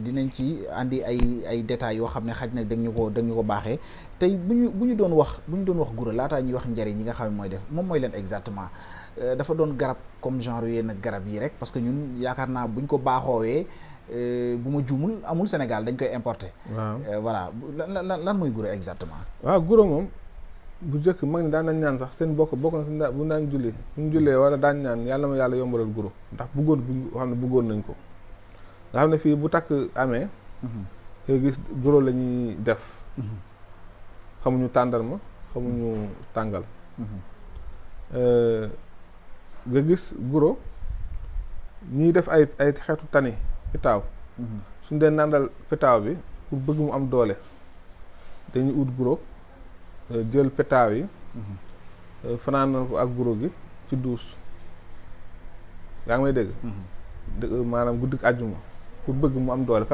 dinañ ci andi ay détails yoo xam ne xaj na dañu ko baaxee tey bu ñu doon wax guro laataa ñuy wax njëriñ yi nga xam ne mooy def moom mooy leen exactement dafa doon garab comme genre yenn garab yi rek parce que ñun yaakaar naa buñ ko baaxoowee bu ma juumul amul Sénégal dañ koy importer. waaw voilà lan mooy guro exactement. waaw guro moom bu njëkk mag ñi daan nañ ñaan sax seen bokk na si bu daan julli bu ñu jullee wala daan ñaan yàlla ma yàlla yombalal guro ndax bëggoon nañ ko nga xam ne fii bu takk amee. nga gis guro la ñuy def. xamuñu tàndarma xamuñu tàngal. nga gis guro ñuy def ay xeetu tani pitaaw. suñ dee nàndal pitaaw bi pour bëgg mu am doole dañuy ut guro jël pitaaw yi. fanaan ko ak guro gi ci duus yaa ngi may dégg. maanaam guddik àjjuma pour bëgg mu am doole.